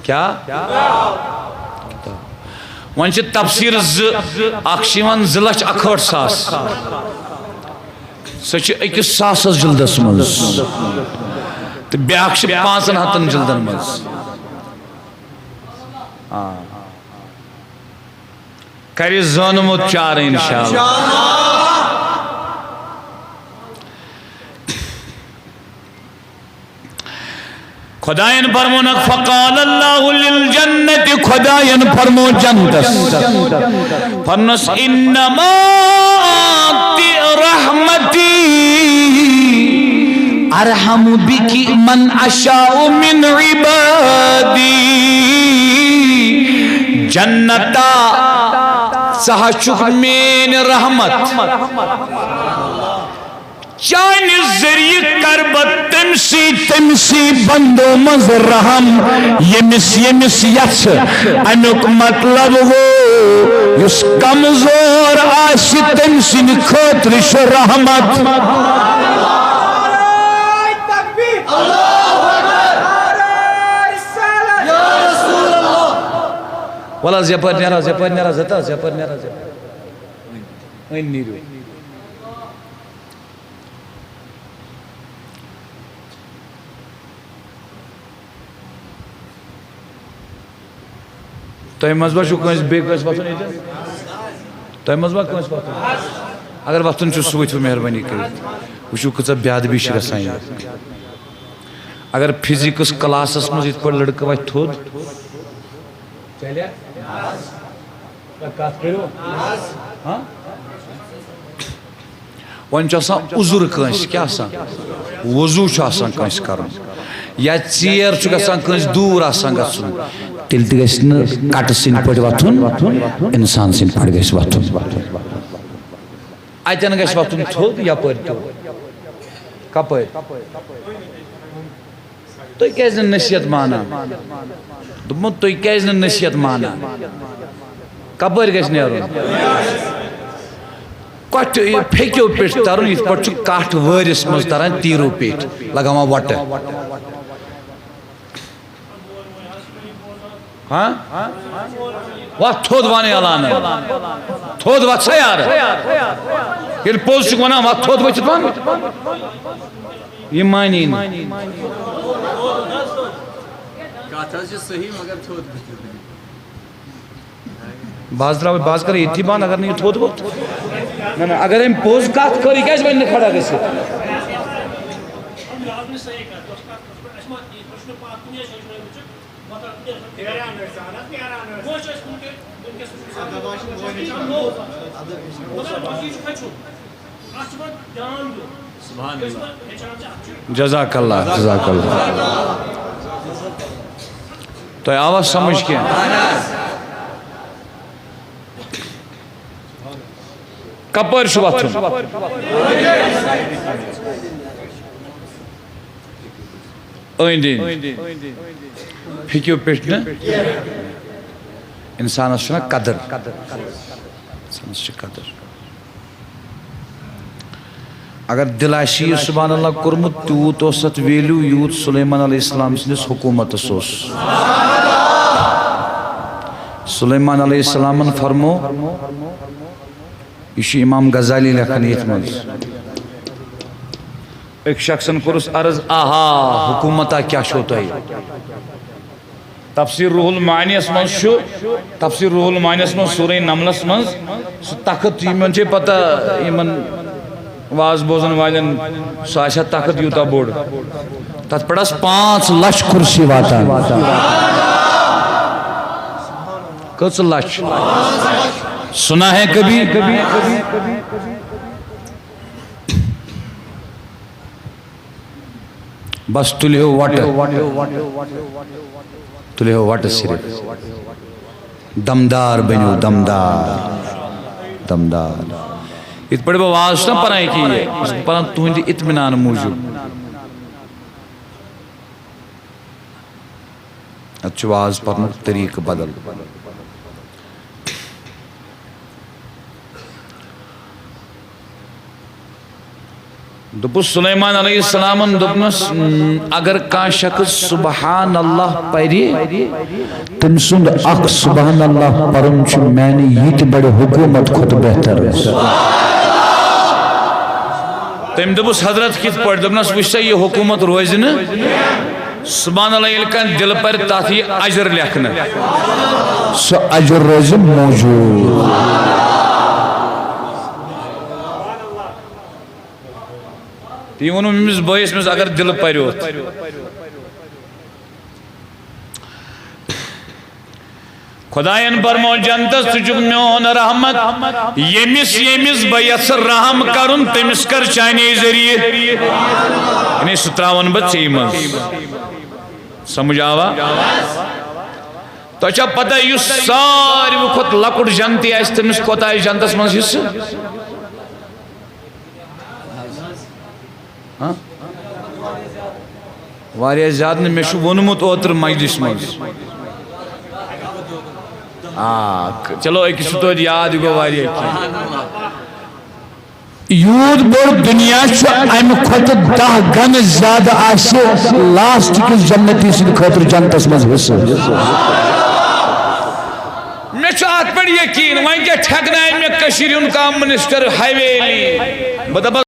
کیٛاہ؟ کتاب۔ وۄنۍ چھِ تفسیٖر زٕ، اکھ چھِ یِوان زٕ لچھ اکہٲٹھ ساس، سۄ چھِ أکِس ساسس جلدس منٛز، تہٕ بیٛاکھ چھِ پانٛژن ہتن جلدن منٛز۔ آ۔ کرِ زٲنمُت چارٕ انشاءاللہ۔ خداین فرمونکھ، فقال اللہ للجنت، خداین فرمو جنتس، فرمس، انما انت رحمتی ارحم بک من اشاء من عبادی۔ جنتا، ژٕ ہا چھُکھ میٲنۍ رحمت۔ چانہِ ذٔریعہٕ کر بہٕ تٔمۍ سٕے، تٔمۍ سٕے بندو منٛز رحم، ییٚمِس، ییٚمِس یژھٕ۔ امیُک مطلب گوٚو، یُس کمزور آسہِ، تٔمۍ سٕنٛدِ خٲطرٕ چھُ رحمت۔ وَلہٕ حظ یَپٲرۍ نیرٕ حظ، یَپٲرۍ نیرٕ حظ، ہَتہٕ حظ، یَپٲرۍ نیرٕ حظ، یَپٲرۍ۔ أنۍ نیٖرِو۔ تۄہہِ منٛز ما چھُو کٲنٛسہِ بیٚیہِ کٲنٛسہِ وۄتھُن ییٚتٮ۪ن؟ تۄہہِ منٛز ما کٲنٛسہِ وۄتھُن؟ اگر وۄتھُن چھُ، سُہ ؤتھِو مہربٲنی کٔرِتھ۔ وٕچھِو کۭژاہ بے ادبی چھِ گژھان ییٚتہِ۔ اگر فزکس کلاسس منٛز یِتھ پٲٹھۍ لڑکہٕ وۄتھِ تھوٚد، چلیا؟ کتھ کٔرِو۔ ہاں؟ وۄنۍ چھُ آسان عذر کٲنٛسہِ، کیٛاہ آسان؟ وضو چھُ آسان کٲنٛسہِ کرُن، یا ژیر چھُ گژھان کٲنٛسہِ دوٗر آسان گژھُن، تیٚلہِ تہِ گژھِ نہٕ کٹہٕ سٕنٛدۍ پٲٹھۍ وۄتھُن، انسان سٕنٛدۍ پٲٹھۍ گژھِ وۄتھُن۔ اتٮ۪ن گژھِ وۄتھُن تھوٚد، یپٲرۍ تہِ۔ کپٲرۍ؟ تُہۍ کیٛازِ نہٕ نصیحت مانان؟ دوٚپمو، تُہۍ کیٛازِ نہٕ نصیحت مانان؟ کپٲرۍ گژھِ نیرُن؟ کۄٹھِ پھیٚکیو پٮ۪ٹھ ترُن، یِتھ پٲٹھۍ چھُ کَٹھ وٲرِس منٛز تران تیٖرو پٮ۪ٹھ، لگاوان وۄٹہٕ۔ ہاں؟ وۄتھ تھوٚد وَن اعلان۔ تھوٚد وۄتھ سا یارٕ۔ ییٚلہِ پوٚز چھُکھ وَنان، وۄتھ تھوٚد ؤتھِتھ وَن۔ یہِ مانی نہٕ۔ کتھ حظ چھِ صحیح، مگر تھوٚد ؤتھِتھ۔ بہٕ حظ ترٛاوٕ، بہٕ حظ کَرٕ ییٚتھی بنٛد، اگر نہٕ یہِ تھوٚد ووٚتھ۔ نہ، نہ، اگر أمۍ پوٚز کَتھ کٔر، یہِ کیٛازِ وَنہِ نہٕ کھڑا گٔژھِتھ؟ سبحان اللہ۔ جزاک اللہ، جزاک اللہ۔ تۄہہِ آوا سمجھ کینٛہہ؟ کپٲرۍ چھُ وۄتھُن؟ أنٛدۍ أنٛدۍ۔ پھیٚکِو پٮ۪ٹھ نہٕ۔ اِنسانَس چھُنہ قدٕر۔ اِنسانَس چھِ قدٕر۔ اگر دِل آسہِ یہِ سبحان اللہ کوٚرمُت، تیوٗت اوس اَتھ ویلیوٗ، یوٗت سلیمان علیہ السلام سٕنٛدِس حکوٗمتَس اوس۔ سلیمان علیہ السلامَن فرمو، یہِ چھُ امام غزالی لیکھان یتھ منٛز۔ أکۍ شخصن کوٚرُس عرض، آہا، حکومتا کیٛاہ چھو تۄہہِ؟ تفسیر روح المعانیس منٛز چھُ، تفسیر روح المعانیس منٛز سورہ نملس منٛز سُہ تخت، یِمن چھے پتہ، یِمن واز بوزن والٮ۪ن، سُہ آسہِ ہا تخت یوٗتاہ بوٚڑ۔ تتھ پٮ۪ٹھ آسہٕ پانٛژھ لچھ کرسی واتان۔ کٔژ لچھ؟ سنا ہے کبھی؟ بس تُلِو وۄٹہٕ۔ تُلِو وۄٹہٕ صرف۔ دمدار بٔنِو، دمدار۔ دمدار۔ یِتھ پٲٹھۍ بہٕ واز چھُس نا پران، یہِ کہِ یہِ، بہٕ چھُس پران تُہنٛدِ اطمینان موٗجوٗب۔ اتھ چھُ واز پرنُک طریٖقہٕ بدل۔ دوٚپُس سلیمان علیہ السلامن، دوٚپنس، "م، اگر کانٛہہ شخص سبحان اللہ پرِ، تٔمۍ سُنٛد اکھ سبحان اللہ پرُن چھُ میانہِ یہِ تہِ بڑِ حکومت کھۄتہٕ بہتر۔" تٔمۍ دوٚپُس، "حضرت، کِتھ پٲٹھۍ؟" دوٚپنس، "وٕچھ سا، یہِ حکومت روزِ نہٕ۔ سبحان اللہ ییٚلہِ کانٛہہ دِلہٕ پرِ، تتھ یی اجر لیکھنہٕ۔ سُہ اجر روزِ موجود۔" تی ووٚنُم أمِس بٲیِس، مےٚ دوٚپُس، "اگر دِلہٕ پریوتھ۔" خداین فرمو جنتس، ژٕ چھُکھ میون رحمت، ییٚمِس ییٚمِس بہٕ یژھٕ رحم کرُن، تٔمِس کر چانے ذٔریعہٕ، یعنی سُہ تراون بہٕ ژےٚ منٛز۔ سمجھ آوا؟ تۄہہِ چھا پتہ، یُس ساروی کھۄتہٕ لۄکُٹ جنتی آسہِ، تٔمِس کوتاہ آسہِ جنتس منٛز حصہٕ؟ ہاں؟ واریاہ زیادٕ نہٕ، مےٚ چھُ ووٚنمُت اوترٕ مجلس منٛز۔ آ، چلو، أکِس چھُ توتہِ یاد، یہِ گوٚو واریاہ کینٛہہ۔ یوٗت بوٚڑ دُنیا چھُ، اَمہِ کھۄتہٕ دَہ گنہٕ زیادٕ آسہِ لاسٹ کِس جنتی سٕنٛدِ خٲطرٕ جنتس منٛز حصہٕ۔ مےٚ چھُ اَتھ پٮ۪ٹھ یقیٖن، وۄنۍ کیٛاہ ٹھیٚکنایہِ مےٚ کٔشیٖرِ ہُنٛد کانٛہہ منسٹر حویلی؟ بہٕ دَپس،